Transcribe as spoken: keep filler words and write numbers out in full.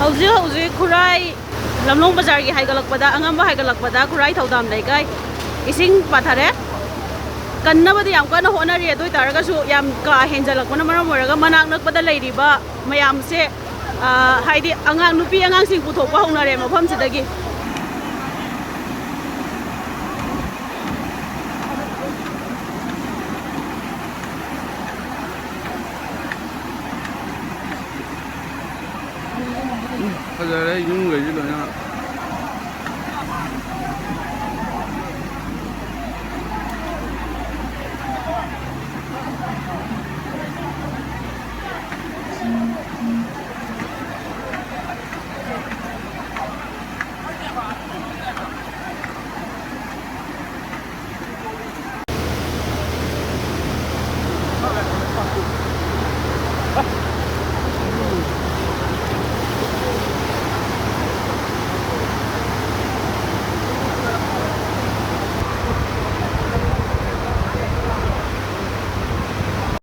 ꯍꯧꯖꯤꯛ ꯍꯧꯖꯤꯛ ꯈꯨꯔꯥꯏ ꯂꯝꯂꯣꯡ ꯕꯖꯥꯔꯒꯤ ꯍꯥꯏꯒꯠꯂꯛꯄꯗ, ꯑꯉꯝꯕ ꯍꯥꯏꯒꯠꯂꯛꯄꯗ ꯈꯨꯔꯥꯏ ꯊꯧꯗꯥꯝ ꯂꯩꯀꯥꯏ ꯏꯁꯤꯡ ꯄꯥꯊꯔꯦ꯫ ꯀꯟꯅꯕꯗꯤ ꯌꯥꯝ ꯀꯟꯅ ꯍꯣꯠꯅꯔꯤ, ꯑꯗꯨ ꯑꯣꯏ ꯇꯥꯔꯒꯁꯨ ꯌꯥꯝ ꯀꯥ ꯍꯦꯟꯖꯜꯂꯛꯄꯅ ꯃꯔꯝ ꯑꯣꯏꯔꯒ ꯃꯅꯥꯛ ꯅꯛꯄꯗ ꯂꯩꯔꯤꯕ ꯃꯌꯥꯝꯁꯦ, ꯑ, ꯍꯥꯏꯗꯤ ꯑꯉꯥꯡ, ꯅꯨꯄꯤ ꯑꯉꯥꯡꯁꯤꯡ ꯄꯨꯊꯣꯛꯄ ꯍꯧꯅꯔꯦ ꯃꯐꯝꯁꯤꯗꯒꯤ꯫ ꯐꯖꯔꯦ ꯌꯨꯝꯈꯩꯁꯤ ꯂꯣꯏꯅ꯫